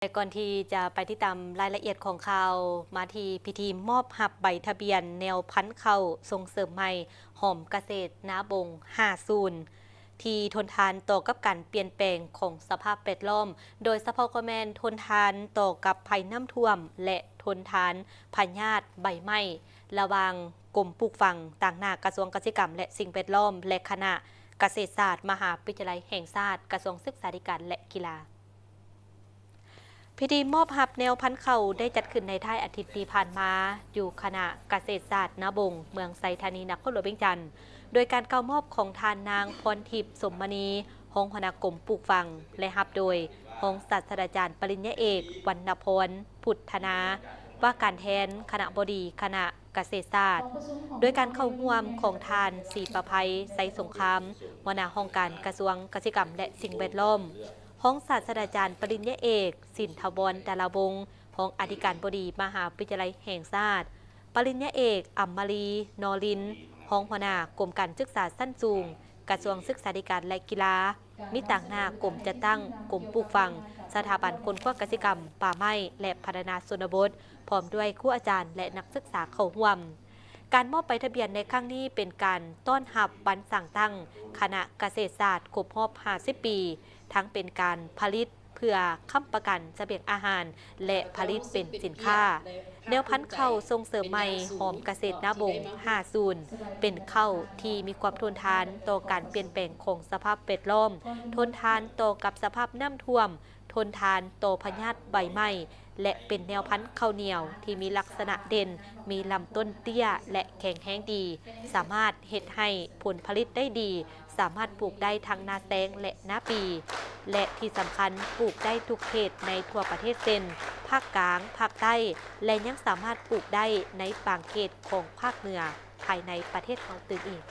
ແລະ ກ່ອນທີ່ຈະໄປຕິດຕາມລາຍລະອຽດຂອງຂ່າວ ມາທີ່ພິທີມອບຮັບໃບທະບຽນແນວພັນເຂົ້າສົ່ງເສີມໃໝ່ ຫອມກະເສດນາບົງຫ້າສູນ ທີ່ທົນທານຕໍ່ກັບການປ່ຽນແປງຂອງສະພາບແວດລ້ອມ, ໂດຍສະເພາະກໍແມ່ນທົນທານຕໍ່ກັບໄພນ້ຳຖ້ວມ ແລະ ທົນທານພະຍາດໃບໄມ້ ລະຫວ່າງກົມປູກຝັງ, ຕາງໜ້າກະຊວງກະສິກຳ ແລະ ສິ່ງແວດລ້ອມ ແລະ ຄະນະກະເສດສາດ ມະຫາວິທະຍາໄລແຫ່ງຊາດ, ກະຊວງສຶກສາທິການ ແລະ ກິລາ. ພິທີມອບຮັບແນວພັນເຂົ້າໄດ້ຈັດຂຶ້ນໃນທ້າຍອາທິດທີ່ຜ່ານມາ ຢູ່ຄະນະກະເສດສາດນາບົງ ເມືອງໄຊທານີ ນະຄອນຫຼວງວຽງຈັນ ໂດຍການກ່າວມອບຂອງທ່ານນາງ ພອນທິບ ສົມມະນີ ຮອງຫົວໜ້າກົມປູກຝັງ ແລະ ຮັບໂດຍຮອງສາດສະດາຈານປະລິນຍາເອກ ວັນນະພອນ ພຸດທະນາ ວ່າການແທນຄະນະບໍດີຄະນະກະເສດສາດ, ໂດຍການເຂົ້າຮ່ວມຂອງທ່ານ ສີປະໄພ ໄຊສົງຄາມ ຫົວໜ້າຫ້ອງການກະຊວງກະສິກຳ ແລະ ສິ່ງແວດລ້ອມ, ຮອງສາດສະດາຈານປະລິນຍາເອກ ສິນທະວອນ ດາລາວົງ ຮອງອະທິການບໍດີມະຫາວິທະຍາໄລແຫ່ງຊາດ, ປະລິນຍາເອກ ອຳມາລີ ນໍລິນ ຮອງຫົວໜ້າກົມການສຶກສາຊັ້ນສູງ ກະຊວງສຶກສາທິການ ແລະ ກິລາ, ມີຕາງໜ້າກົມຈັດຕັ້ງ, ກົມປູກຝັງ, ສະຖາບັນຄົ້ນຄວ້າກະສິກຳ, ປ່າໄມ້ ແລະ ພັດທະນາຊົນນະບົດ, ພ້ອມດ້ວຍຄູອາຈານ ແລະ ນັກສຶກສາເຂົ້າຮ່ວມ. ການມອບໃບທະບຽນໃນຄັ້ງນີ້ເປັນການຕ້ອນຮັບວັນສ້າງຕັ້ງຄະນະກະເສດສາດຄົບຮອບຫ້າສິບປີ, ທັງເປັນການຜະລິດເພື່ອຄ້ຳປະກັນສະບຽງອາຫານ ແລະ ຜະລິດເປັນສິນຄ້າ. ແນວພັນເຂົ້າສົ່ງເສີມໃໝ່ ຫອມກະເສດນາບົງຫ້າສູນ ເປັນເຂົ້າທີ່ມີຄວາມທົນທານຕໍ່ການປ່ຽນແປງຂອງສະພາບແວດລ້ອມ, ທົນທານຕໍ່ກັບສະພາບນ້ຳຖ້ວມ, ທົນທານຕໍ່ພະຍາດໃບໄມ້ ແລະ ເປັນແນວພັນເຂົ້າໜຽວທີ່ມີລັກສະນະເດັ່ນ, ມີລຳຕົ້ນເຕ້ຍ ແລະ ແຂງແຮງດີ, ສາມາດເຮັດໃຫ້ຜົນຜະລິດໄດ້ດີ, ສາມາດປູກໄດ້ທັງນາແຊງ ແລະ ນາປີ ແລະ ທີ່ສຳຄັນ ປູກໄດ້ທຸກເຂດໃນທົ່ວປະເທດ ເຊັ່ນ ພາກກາງ, ພາກໃຕ້ ແລະ ຍັງສາມາດປູກໄດ້ໃນບາງເຂດຂອງພາກເໜືອ ພາຍໃນປະເທດເຮົາຕື່ມອີກ.